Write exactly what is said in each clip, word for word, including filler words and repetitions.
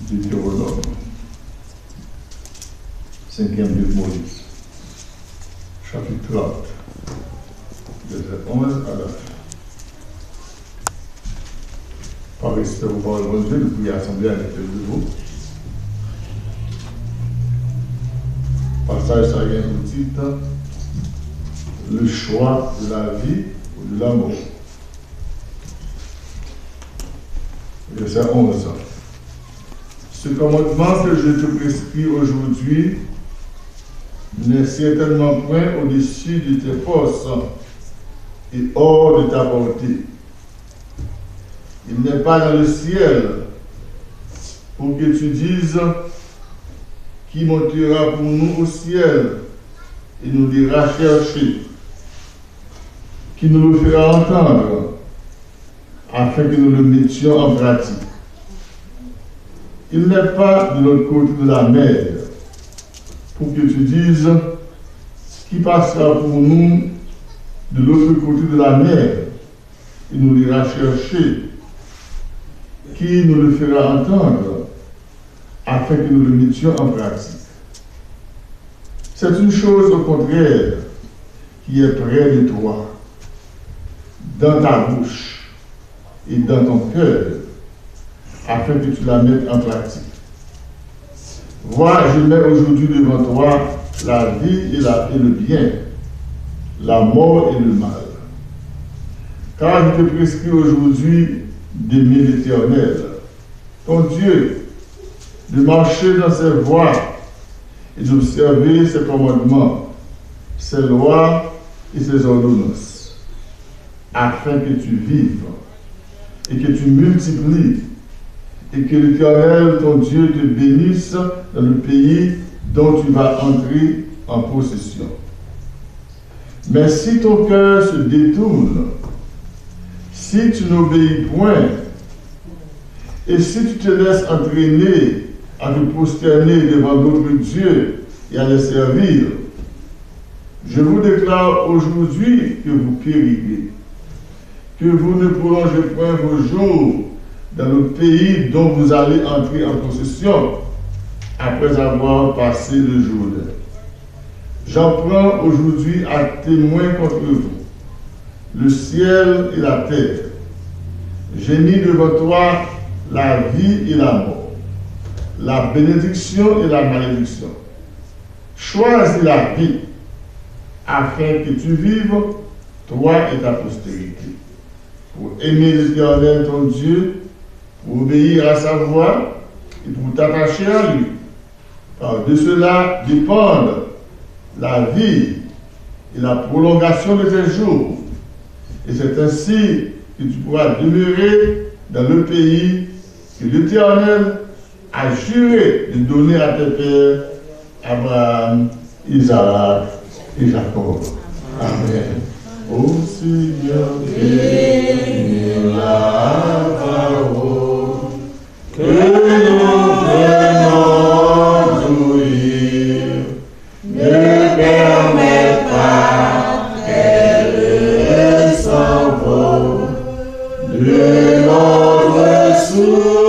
Detewonòm, senkyèm liv Moyiz, chapit trant, vèsè onz a la fen. Pa respè pou pawòl Bondye, nou priye asanble a mete l debou. Pasaj sa gen pou tit, Le choix de la vie ou de la mort. Verset onze. Ce commandement que je te prescris aujourd'hui n'est certainement point au-dessus de tes forces et hors de ta portée. Il n'est pas dans le ciel pour que tu dises, qui montera pour nous au ciel et nous l'ira chercher, qui nous le fera entendre, afin que nous le mettions en pratique. Il n'est pas de l'autre côté de la mer, pour que tu dises, qui passera pour nous de l'autre côté de la mer, et nous l'ira chercher, qui nous le fera entendre, afin que nous le mettions en pratique. C'est une chose au contraire qui est près de toi, dans ta bouche et dans ton cœur, afin que tu la mettes en pratique. Vois, je mets aujourd'hui devant toi la vie et, la, et le bien, la mort et le mal. Car je te prescris aujourd'hui d'aimer l'Éternel, ton Dieu, de marcher dans ses voies et d'observer ses commandements, ses lois et ses ordonnances, afin que tu vives et que tu multiplies, et que l'Éternel, ton Dieu, te bénisse dans le pays dont tu vas entrer en possession. Mais si ton cœur se détourne, si tu n'obéis point, et si tu te laisses entraîner à te prosterner devant d'autres dieux et à les servir, je vous déclare aujourd'hui que vous périrez, que vous ne prolongez point vos jours dans le pays dont vous allez entrer en possession après avoir passé le Jourdain. J'en prends aujourd'hui à témoin contre vous le ciel et la terre. J'ai mis devant toi la vie et la mort, la bénédiction et la malédiction. Choisis la vie, afin que tu vives, toi et ta postérité, pour aimer l'Éternel ton Dieu, pour obéir à sa voix et pour t'attacher à lui. Car de cela dépendent la vie et la prolongation de tes jours. Et c'est ainsi que tu pourras demeurer dans le pays que l'Éternel a juré de donner à tes pères, Abraham, Izaak e Jakòb. Amèn. O Senyè, beni la parole que nous venons d'ouïr. Ne permets pas qu'elle s'envole de notre souvenir.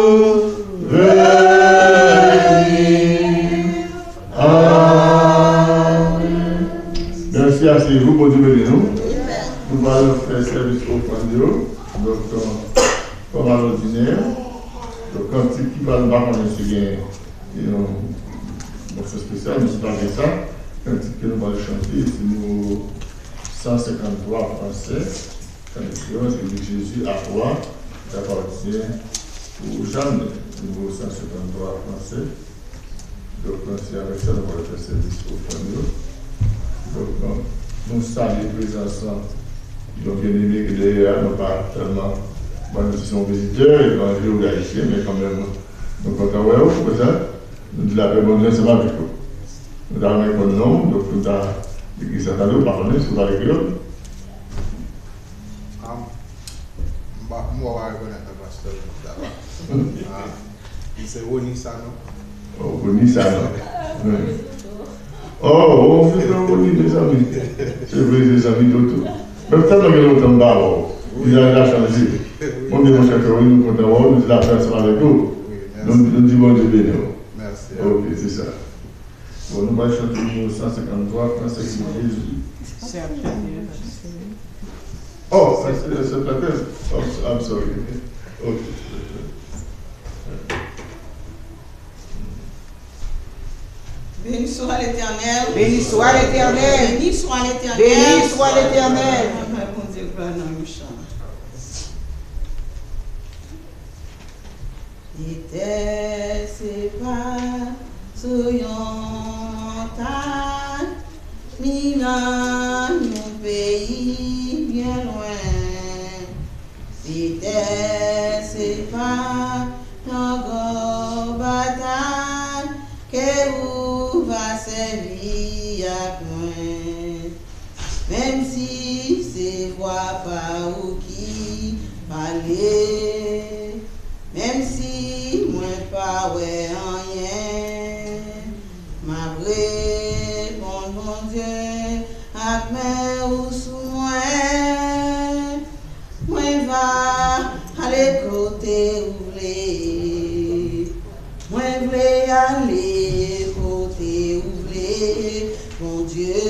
Amèn. Mèsi, aseye nou, Bondye beni nou. Nou pral fè sèvis ofrann yo. Donk, kòm alòdinè, donk, kantik ki pral, m pa konnen si gen yon mòso espesyal, men si pa gen sa, kantik ke nou pral chante, se nimewo san senkanntwa fransè. Kantik yo, se Jésus à toi, t'appartiens pour jamais, nimewo san senkanntwa fransè. Donk, se avèk sa nou pral fè sèvis ofrann yo. Donk, nou, nou salye prezans yon byeneme ki dèyè a, nou pa tèlman, bon, nou se yon vizitè, etranje ou ayisyen, men kanmenm, nou kontan wè w, konsa, nou di lapè Bondye ansanm avèk ou. Nou ta renmen konn non w, donk nou ta di ki sa tande, ou pa konnen si w pale kreyòl. Ah, m pa, m pa rekonèt non pastè Rony Sanon. Ah, li se Rony Sanon. Oh, Rony Sanon. Wi. Oh, oh, se frè Rony, mezanmi. Se vre, se zanmi Toto. Men tèlman gen lontan m pa wè w. Wi. Vizaj la chanje. Wi. Bon, byen, monchè, frè Rony, nou kontan wè w, nou di lapè ansanm avèk ou. Wi. Nou, nou di Bondye beni w. Mèsi. Ok, se sa. Bon, nou pral chante nimewo san senkanntwa, Fransèz de Jezi. Se ap chante, se Oh, se, se, se, oh, I'm sorry. Ok. Béni soit l'Éternel. Béni soit l'Éternel. Béni soit l'Éternel. Béni soit l'Éternel. Amen. Bondye, glwa nan yon chan. Etè se pa sou yon montay, ni nan yon peyi byen lwen. Etè se pa yon gwo batay ke ou va sèvi ak mwen. Menm si se vwa pa ou ki pale, menm si mwen pa wè anyen, m ap reponn Bondye ak men ou sou mwen. Mwen va ale kote ou vle. Mwen vle ale kote ou vle, Bondye.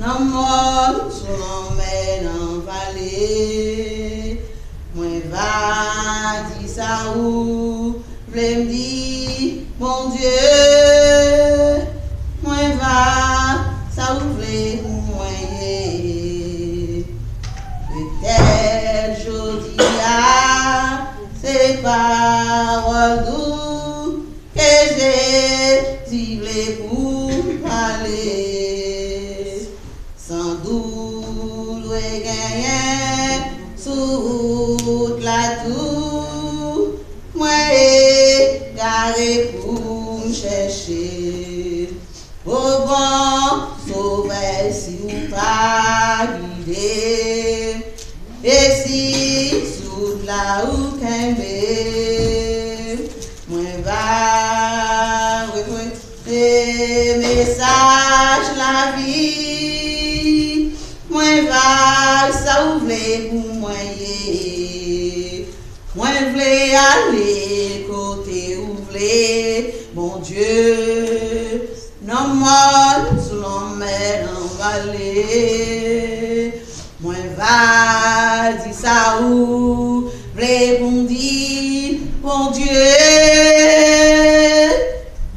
Nan mòn, sou lanmè, nan vale. Mwen va di sa ou vle m di, Bondye. Mwen va sa ou vle pou mwen ye. Petèt jodi a, se pawòl dou ke Jezi vle pou m pale. Sandout dwe genyen sou wout la tou, mwen egare pou m chèche. O bon Sovè, si w pa gide m, e si sou wout la ou kenbe m, mwen va reflete mesaj lavi. Mwen va sa ou vle pou mwen ye. Mwen vle ale kote ou vle, Bondye. Nan mòn, sou lanmè, nan vale. Mwen va di sa ou vle pou m di, Bondye.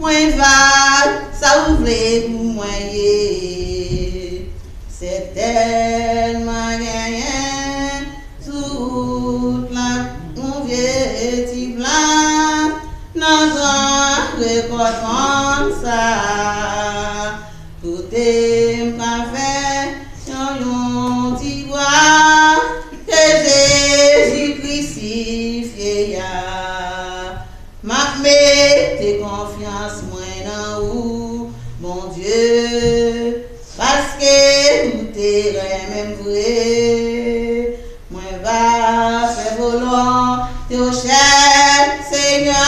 Mwen va sa ou vle pou mwen ye. Sètènman genyen sou wout la, yon vye ti plas nan gran rekòt mond sa a. Kote m ka fè yon, yon ti bwa ke Jezi krisifye a. M ap mete konfyans mwen nan ou, Bondye, paske ou te renmen m vre. Mwen va fè volonte w, chè Senyè.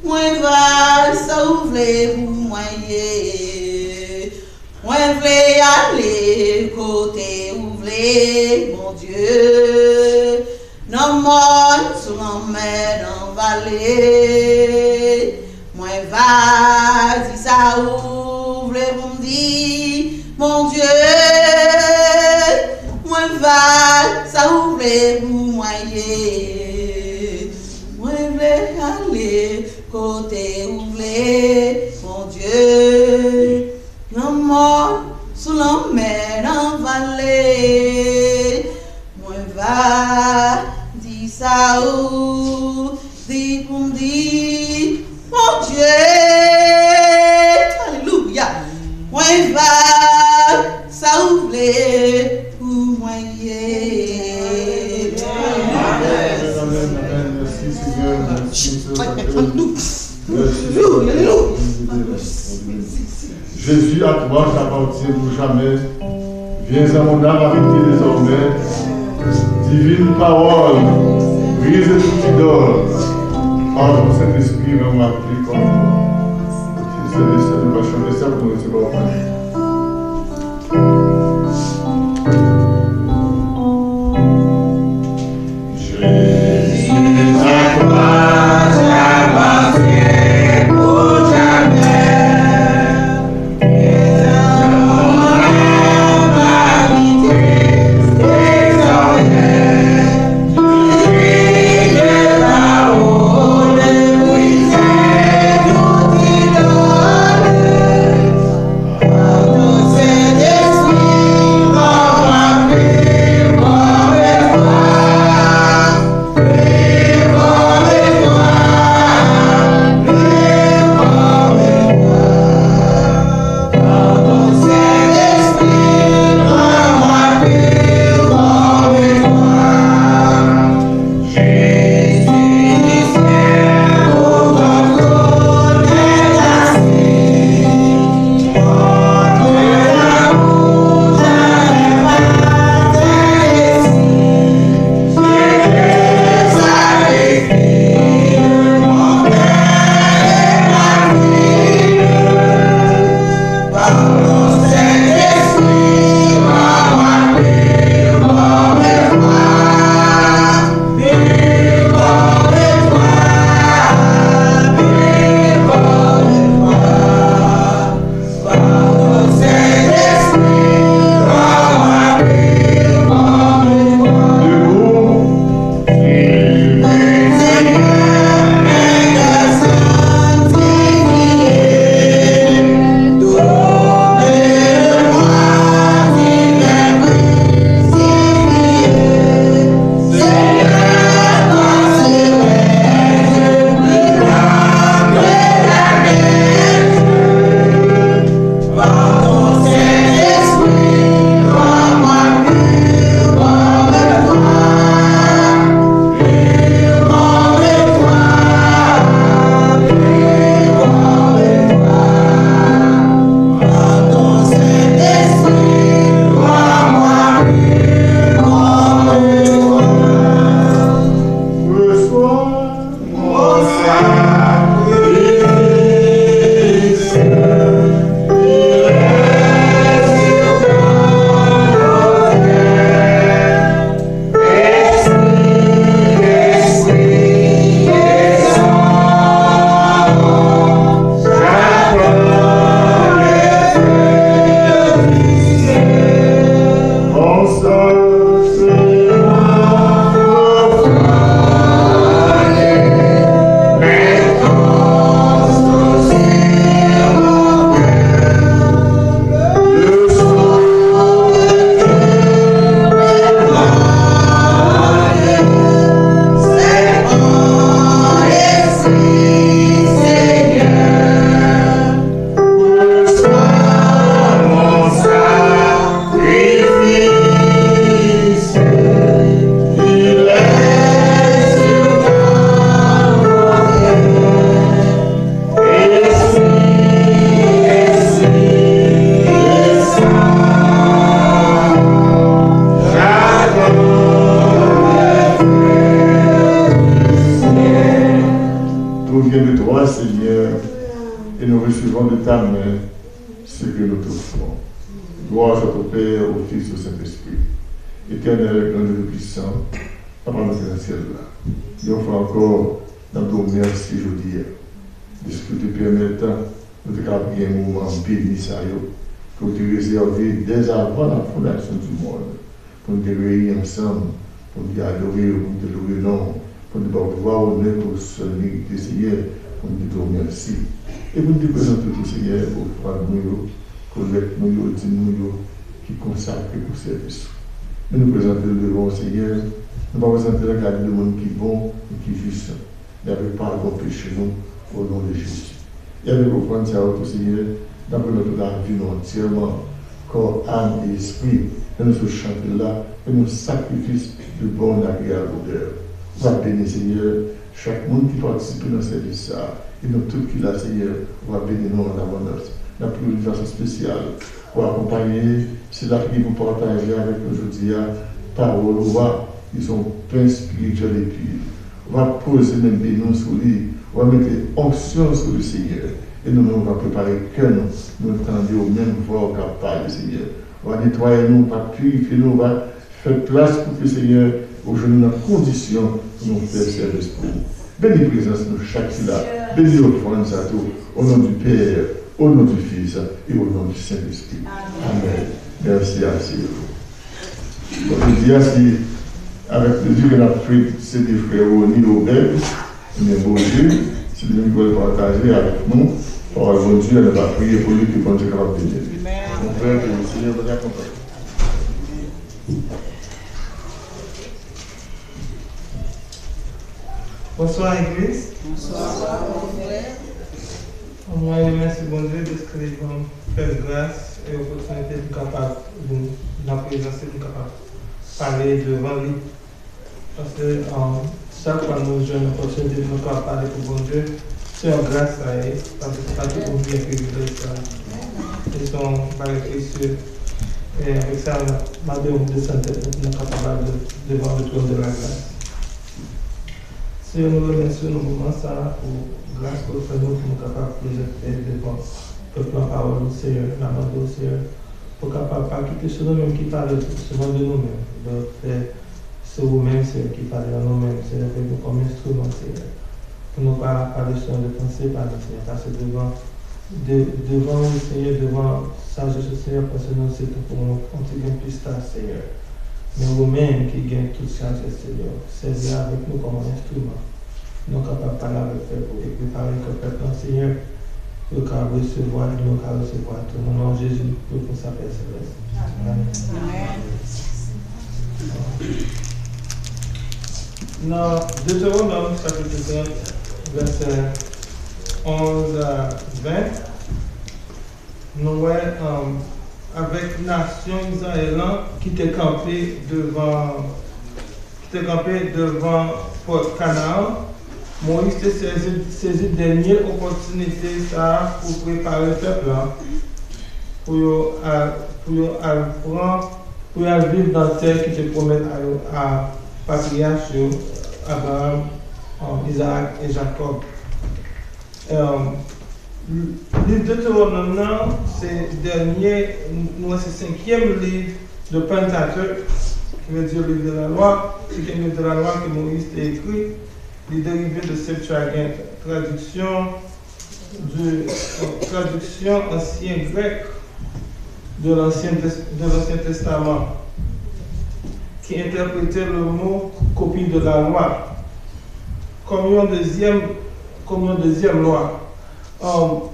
Mwen va sa ou vle pou mwen ye. Mwen vle ale kote ou vle, Bondye. Nan mòn, sou lanmè, nan vale. Mwen va di sa ou vle pou m di, Bondye. Mwen va sa ou vle pou mwen ye. Mwen vle ale kote ou vle, Bondye. Nan mòn, sou lanmè, nan vale. Mwen va di sa ou di pou m di, Bondye. Alelouya. Mwen va sa ou vle pou mwen ye. Amen, amen, amen. Mèsi, Senyè. Mèsi, Senyè. Mèsi, Senyè. Jésus, à toi j'appartiens pour jamais. Viens à mon âme habiter désormais. Divine parole, brise toute idole. Par ton Saint-Esprit, rends-moi pur comme toi. Sè, sè, nou va chante sa pou nou resevwa w. Jésus, à toi Et nous recevons de ta main ce que nous t'offrons. Gloire soit au Père, au Fils, au Saint-Esprit. Éternel, grand Dieu tout-puissant, Papa nou ki nan syèl la, yon fwa ankò, n ap di w mèsi jodi a, dèske w te pèmèt nou te kapab gen moman beni sa yo, ke w te rezève dè avan la fondasyon di mond. Pou n te reyini ansanm, pou n te adore w, pou n te lwe non w, pou n te ba w glwa, onè ke w sèl merite, Senyè, pou n te di w mèsi. E pou n te prezante tou, Senyè, ofrann nou yo, kolèk nou yo, dim nou yo, ki konsakre pou sèvis ou. Men nou prezante l devan w, Senyè, nou pa prezante l nan kalite de moun ki bon e ki jis, men avèk padon peche nou, o non de Jezi. E avèk ofrann sa yo tou, Senyè, n ap remèt ou lavi nou antyèman, kò, am e espri. Lè nou sot chante l la, fè nou sakrifis de bòn agreyab odè. Ou va beni, Senyè, chak moun ki patisipe nan sèvis sa a. E nou tout ki la, Senyè, ou va beni nou an abondans. N ap priye w de fason espesyal pou akonpaye sila ki gen pou pataje avèk nou jodi a pawòl ou a, ki se yon pen espirityèl epi ou va poze men beni w sou li, ou va mete onksyon sou li, Senyè. E nou menm, ou va prepare kè nou, nou tande w menm vwa w k ap pale, Senyè. Ou va netwaye nou, ou va pirifye nou, ou va fè plas pou ke, Senyè, ou jwenn nou nan kondisyon pou nou fè sèvis pou ou. Beni prezans nou chak ki la. Beni ofrann sa tou. Au nom du Père, au nom du Fils et au nom du Saint-Esprit. Amen. Mèsi, aseye w. Bon, jodi a, se avèk plezi ke n ap fè sede frè Rony Obed, ebyen, Bondye, se li menm ki pral pataje avèk nou pawòl Bondye a, nou va priye pou li, ke Bondye kapab beni li. Mon frè, ke le Seigneur vous accompagne. Bonswa, legliz. Bonswa, mon frè. Mwen remèsye Bondye dèske li ban m fè gras e opòtinite pou m kapab vin nan prezans li, pou m kapab pale devan li. Paske, um, chak fwa nou jwenn opòtinite pou nou kapab pale pou Bondye, se yon gras sa ye, paske se pa tout moun ki gen privilèj sa. E se yon bagay presye. E avèk sa, m ap desann tèt nou pou nou kapab ale devan le trône de la grâce. Senyè, nou remèsye w nan moman sa a pou gras ke w fè nou, pou nou kapab prezante devan pèp lan pawòl ou, Senyè. N ap mande w, Senyè, pou w kapab pa kite se nou menm ki pale, se nou de nou menm. Donk, fè se ou menm, Senyè, ki pale nan nou menm, Senyè, fè nou kòm enstriman, Senyè. Pou nou pa pale sou yon de panse pa nou, Senyè, pase devan de, devan ou, Senyè, devan sajès ou, Senyè, paske nou se tankou yon, yon ti grenn pistas, Senyè. Men ou menm ki gen tout sajès, Senyè, sèvi avèk nou kòm yon enstriman. Nou kapab pale avèk pèp ou e prepare kè pèp lan, Senyè, pou yo ka resevwa, nou ka resevwa tou. Nan non Jezi, nou priye sa, Pè Selès. Amen. Amen. Nan Detewonòm, chapit trant, vèsè onz a ven, nou wè, um, avèk nasyon Izrayèl lan ki te kanpe devan, ki te kanpe devan pòt Kanaan, Moyiz te sezi, sezi dènye opòtinite sa a pou prepare pèp la, pou yo al, pou yo al pran, pou y al viv nan tè ki te pwomèt a yo, a patriyach yo, Abraram, um, Izarak e Jakòb. Um, liv Detewonòm nan, se dènye, nou wè se senkyèm liv de Pentateuch, ki vle di liv de la lwa, senkyèm liv de la lwa ke Moyiz te ekri. Li derive de Septuagint, tradiksyon de, tradiksyon ansyen grèk de l'Ancien Tes-, de l'Ancien Testament, ki entèprete le mo copie de la loi kòm yon dezyèm, kòm yon dezyèm lwa. Um,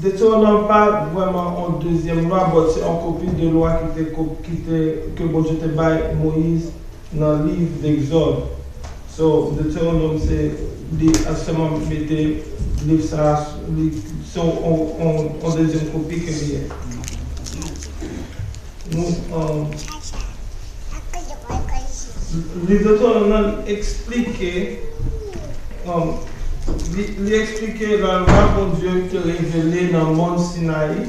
Detewonòm pa vrèman yon dezyèm lwa, but se yon kopi de lwa ki te ko-, ki te, ke Bondye te bay Moyiz nan liv Degzòd. So, Detewonòm se, li sèlman mete liv sa a, li, se yon, yon, yon dezyèm kopi ke li ye. Nou, um, liv Detewonòm nan eksplike, um, li, li eksplike lalwa Bondye te revele nan mòn Sinayi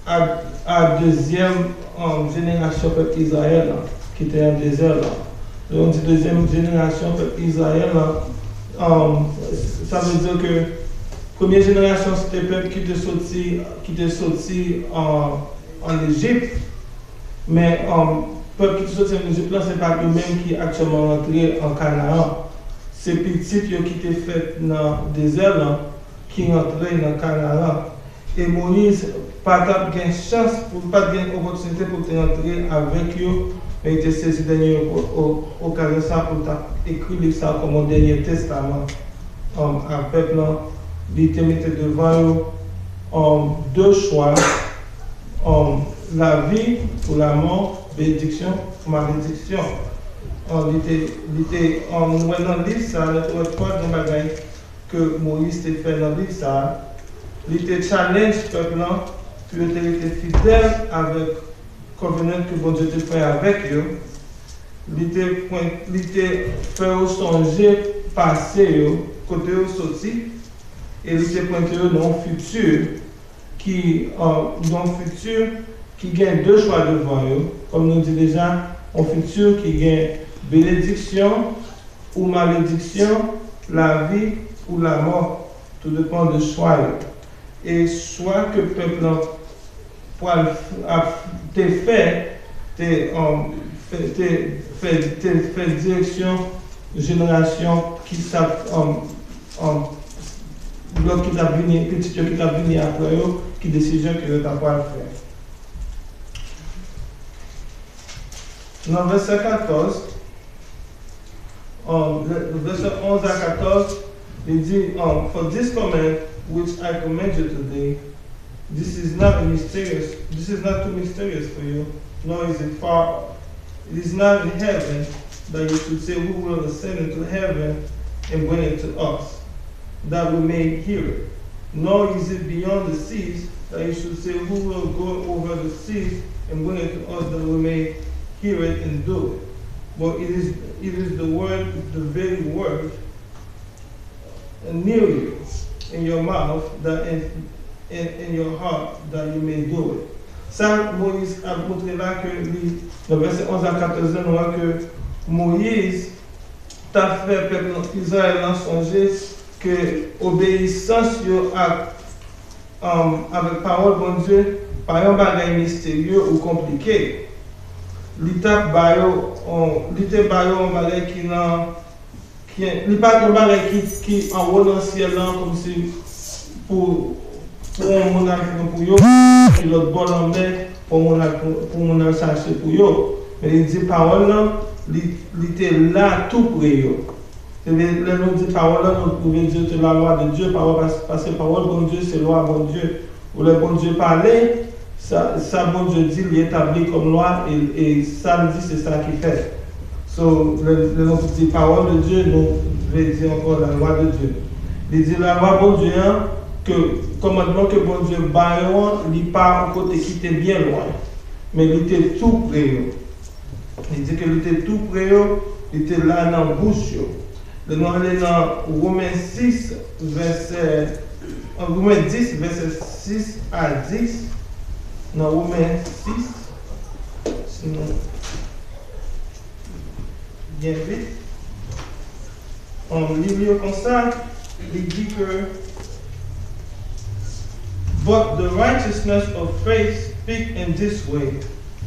a, a dezyèm, um, jenerasyon pèp Izrayèl lan, ki te nan dezè lan. Lè nou di dezyèm jenerasyon pèp Izrayèl lan, um, sa vle di ke Premye jenerasyon se te pèp ki te soti, ki te soti an, an Ejip. Men, um, pèp ki te soti an Ejip la, se pa yo menm ki aktyèlman rantre an Kanaan. Se pitit yo ki te fèt nan dezè lan ki rantre nan Kanaan. E Moyiz pa t ap gen chans, pou l pa t gen opòtinite pou l te rantre avèk yo, men li te sezi dènye o- o- okazyon sa pou l ta ekri liv sa kòm yon dènye testaman, um, a pèp lan. Li te mete devan yo, um, de chwa, um, lavi ou lamò, benediksyon ou malediksyon. Um, li te, li te, um, nou wè nan liv sa, nou te wè twa gran bagay ke Moyiz te fè nan liv sa a. Li te challenge pèp lan pou yo te rete fidèl avèk covenant ke Bondye te fè avèk yo. Li te pwen- li te fè yo sonje pase yo, kote yo soti, e li te pwente yo nan yon fiti ki, uh, nan yon fiti ki gen de chwa devan yo, kòm nou di deja, yon fiti ki gen benediksyon ou malediksyon, lavi ou lamò, tou depan de chwa yo. E chwa ke pèp lan pral f- ap te fè, te, um, fè, te fè, te fè direksyon jenerasyon ki t ap, um, um, lòt ki t ap vini, pitit yo ki t ap vini apre yo, ki desizyon ke yo ta pral fè. Nan vèsè katòz, um, vèsè onz a katòz, li di, um, "For this command which I command you today, this is not a mysterious, this is not too mysterious for you, nor is it far. It is not in heaven that you should say, 'Who will ascend into heaven and bring it to us, that we may hear it?' Nor is it beyond the seas that you should say, 'Who will go over the seas and bring it to us, that we may hear it and do it?' But it is, it is the word, the very word, near you, in your mouth, that in, in, in your heart, that you may do it." Sa Moyiz ap montre la ke li, nan vèsè onz a katòz la, nou wè ke Moyiz t ap fè pèp Izrayèl lan sonje ke obeyisans yo ak, um, avèk pawòl Bondye pa yon bagay misterye ou konplike. Li t ap ba yo, on, li te ba yo yon bagay ki nan, ki, li pa t yon bagay ki, ki anwo nan syèl lan, kòmsi pou, pou yon moun al pran pou yo, ki lòt bò lanmè, pou moun al, pou, pou moun al chache pou yo. Men li di pawòl lan, li, li te la tou pre yo. Se lè, lè nou di pawòl lan, nou, nou vle di se la loi de Dieu, pawòl, pas- paske pawòl Bondye se lwa Bondye. Ou lè Bondye pale, sa, sa Bondye di, li etabli kòm lwa, e, e sa l di, se sa ki fèt. So, lè, lè nou di pawòl de Dieu, nou vle di ankò la loi de Dieu. Li di la lwa Bondye an, ke kòmandman ke Bondye ba yo an, li pa yon kote ki te byen lwen, men li te tou pre yo. Li di ke li te tou pre yo, li te la nan bouch yo. Lè nou ale nan Women sis, vèsè, Women dis, vèsè sis a dis, nan Women sis, si nou byen vit, an li li yo konsa, li di ke, "But the righteousness of faith speak in this way.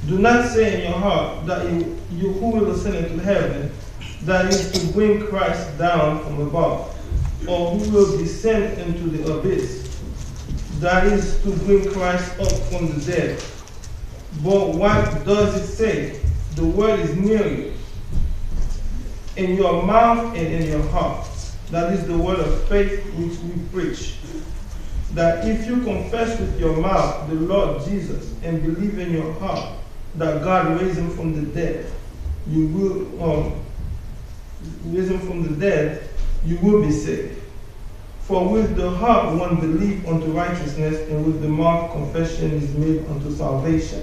Do not say in your heart that you, you who will ascend into heaven, that is to bring Christ down from above, or who will descend into the abyss, that is to bring Christ up from the dead." But what does it say? The word is near you, in your mouth and in your heart. That is the word of faith which we preach. That if you confess with your mouth the Lord Jesus and believe in your heart that God raised him from the dead, you will, um, raised him from the dead, you will be saved. For with the heart one believe unto righteousness, and with the mouth confession is made unto salvation.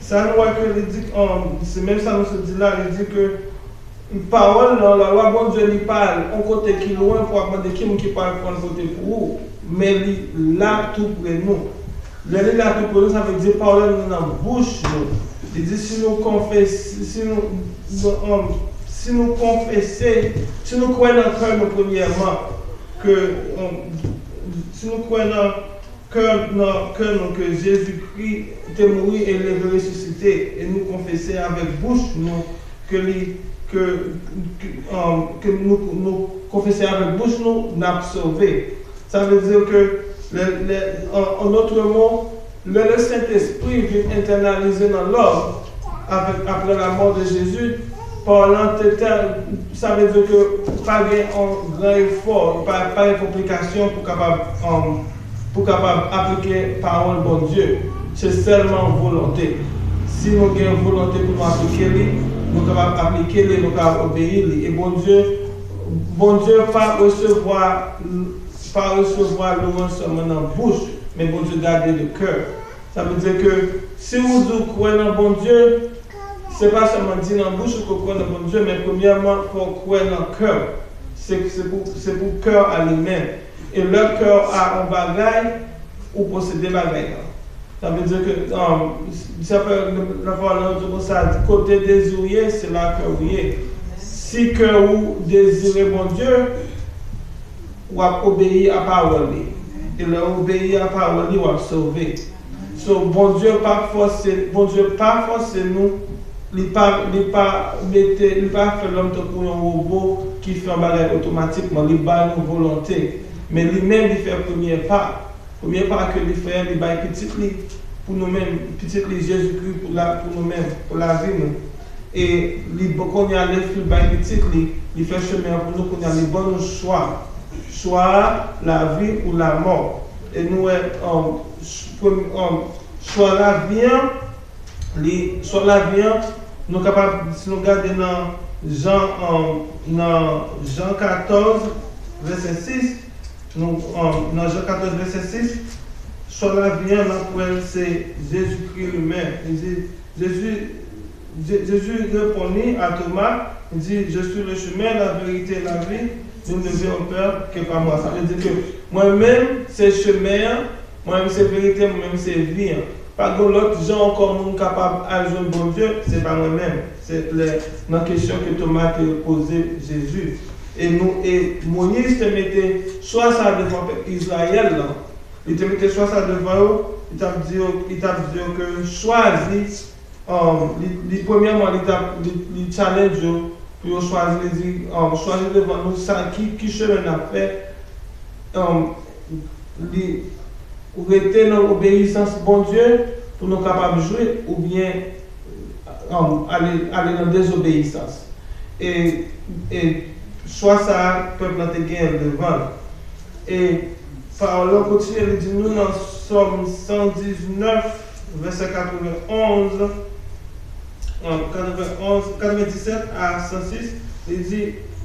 Sa nou wè ke li di, um, se menm sa nou sot di la, li di ke pawòl nan, lalwa Bondye, li pa al yon kote ki lwen pou ap mande ki moun ki pral pran l pote pou ou, men li la tou pre nou. Lè li la tou pre nou, sa vle di pawòl nan nan bouch nou. Li di si nou konfese, si nou, nou, um, si nou konfese, si nou kwè nan kè nou premyèman ke, um, Si nou kwè nan kè nan kè nou ke Jezikri te mouri e leve resisite, e nou konfese avèk bouch nou ke li ke, ke, um, ke nou, nou konfese avèk bouch nou, n ap sove. Sa vle di ke lè, lè, an, an dòt mo, lè le Sentespri vin entènalize nan lòm, avèk, apre la mò de Jezi, pawòl lan te tèl, sa vle di ke pa gen yon gran efò, pa, pa gen konplikasyon pou kapab, um, pou kapab aplike pawòl Bondye. Se sèlman volonte. Si nou gen volonte pou nou aplike li, nou kapab aplike li, nou kapab obeyi li. E Bondye, Bondye pa resevwa, pa resevwa lwanj sèlman nan bouch, men Bondye gade le kè. Sa vle di ke si ou di ou kwè nan Bondye, se pa sèlman di nan bouch ou ke w kwè nan Bondye, men premyèman, fò w kwè nan kè w. Se, se pou, se pou kè a li menm. E lè kè a yon bagay, ou posede bagay lan. Sa vle di ke, um, sa fè nan pawòl lan, yo di konsa, kote dezi w ye, se la kè w ye. Si kè ou dezire Bondye, w ap obeyi a pawòl li. E lè w obeyi a pawòl li, w ap sove. So, Bondye pa fòse, Bondye pa fòse nou, li pa, li pa mete, li pa fè lòm tankou yon wobo ki fè yon bagay otomatikman, li ba nou volonte. Men li menm, li fè premye pa. Premye pa ke li fè, li bay pitit li pou nou menm, pitit li Jezikri pou la, pou nou menm, pou lavi nou. E li, bon, kounye a, li fin bay pitit li, li fè chemen an pou nou, kounye a, li ban nou chwa. Chwa a, lavi ou lamò. E nou wè, um, ch-, premye, um, chwa lavi an, li, chwa lavi an, nou kapab, si nou gade nan Jan, um, nan Jan katòz, vèsè sis, nou, um, nan Jan katòz, vèsè sis, chwa lavi an, n ap wè l se Jezikri li menm. Li di, Jezi, Je-, Jezi reponn li a Toma, li di, Je suis le chemin, la vérité et la vie, nul ne vient au Père que par moi. Sa vle di ke mwen menm, se chemen an, mwen menm, se verite, mwen menm, se vi an. Pa gen lòt jan ankò moun kapab al jwenn Bondye, se pa mwen menm. Se lè, nan kesyon ke Toma te poze Jezi. E nou, e Moyiz te mete chwa sa devan pèp Izrayèl lan. Li te mete chwa sa devan yo, li t ap di yo, li t ap di yo ke chwazi, um, li, li, premyèman, li t ap, li, li challenge yo pou yo chwazi, li di, um, chwazi devan nou sa, ki, ki chemen n ap fè, um, li rete nan obeyisans Bondye pou nou kapab jwi, oubyen, um, ale, ale nan dezobeyisans. E, e chwa sa a, pèp lan te genyen l devan l. E pawòl lan kontinye, li di nou nan Sòm san diznèf, vèsè katrevenn onz, an, katrevenn onz, katrevendisèt a san sis, li di,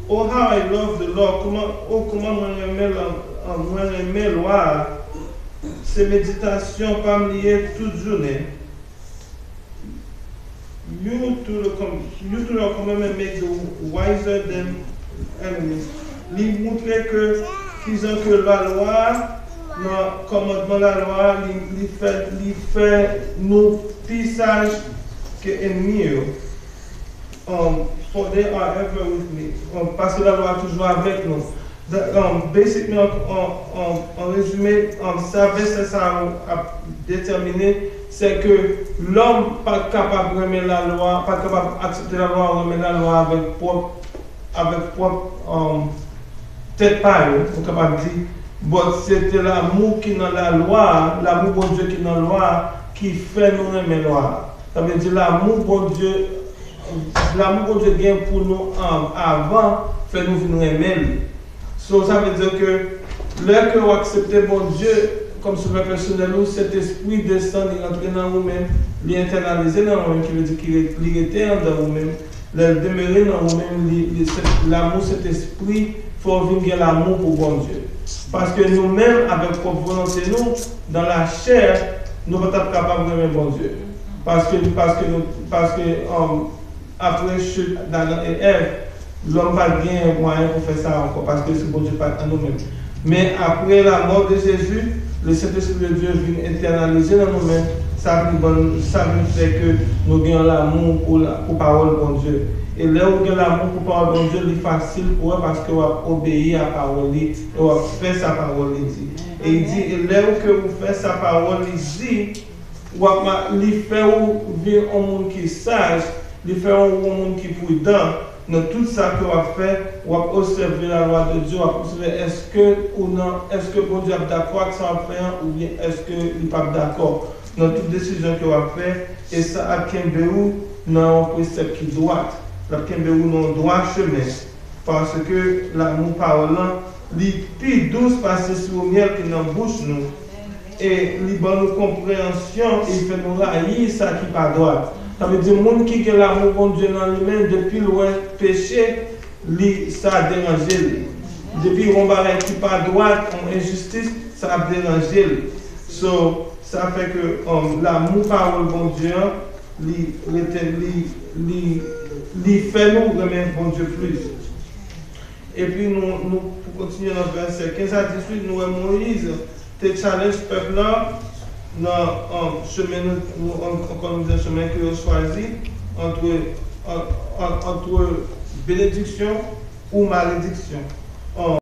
Oh, how I love the law! Kòman, oh, kòman mwen renmen la, an, mwen renmen lwa a! Se meditasyon pa m li ye tout jounen. You to the com-, you to the commandment make the wiser than enemies. Li montre ke kijan ke lalwa a, nan kòmandman lalwa a, li, li fè, li fè nou pi saj ke ènmi yo. Um, for they are ever with me. Um, paske lalwa a toujou avèk nou. The, um, basically, an, an, an, an rezime, um, sa vèsè sa a ap detèmine, se ke lòm pa t kapab renmen lalwa, pa t kapab aksepte lalwa, renmen lalwa avèk pwòp, avèk pwòp, um, tèt pa yo, nou kapab di, but se te lanmou ki nan lalwa a, lanmou Bondye ki nan lwa a, ki fè nou renmen lwa a. Sa vle di lanmou Bondye, lanmou Bondye gen pou nou an-, avan fè nou vin renmen li. So, sa vle di ke lè ke w aksepte Bondye kòm Sovè pèsonèl ou, Sentespri desann, li rantre nan ou menm, li entènalize nan ou menm, ki vle di ki re-, li rete anndan ou menm. Lè l demere nan ou menm, li, li, se, lanmou Sentespri fè w vin gen lanmou pou Bondye. Paske nou menm, avèk pwòp volonte nou, nan lachè, nou pa t ap kapab renmen Bondye. Paske, paske nou, paske, um, apre chit Adan e Èv, lòm pa t gen mwayen pou fè sa ankò, paske se Bondye pa t nan nou menm. Men apre lamò de Jezi, le Sentespri de Dye vin entènalize nan nou menm, sa vin ban, sa vin fè ke nou gen yon lanmou pou la, pou pawòl Bondye. E lè ou gen lanmou pou pawòl Bondye, li fasil pou wè paske w ap obeyi a pawòl li, e w ap fè sa pawòl li di. E li di, e lè ou ke ou fè sa pawòl li di, w ap ma-, li fè ou vin yon moun ki saj, li fè ou yon moun ki pridan nan tout sa ke w ap fè, w ap obsève la lwa de Dye, w ap obsève èske ou nan, èske Bondye ap dakò ak sa w ap fè an, oubyen èske li p ap dakò nan tout desizyon ke w ap fè, e sa ap kenbe ou nan yon presèp ki dwat. L ap kenbe ou nan yon dwa chemen. Paske lanmou pawòl lan, li pi dous pase siwo myèl ki nan bouch nou. E li ban nou konpreyansyon, e li fè nou rayi sa ki pa dwat. Sa vle di, moun ki gen lanmou Bondye nan li menm, depi l wè peche, li, sa deranje li. Depi yon bagay ki pa dwat, yon enjistis, sa ap deranje li. So, sa fè ke, um, lanmou pawòl Bondye an, li rete, li, li, li fè nou renmen Bondye plis. Epi nou, nou pou kontinye nan vèsè kenz a dizuit, nou wè Moyiz te challenge pèp la nan, um, chemen nou, nou, an-, ankò nou di chemen ke yo chwazi, antre, an-, an-, antre benediksyon ou malediksyon.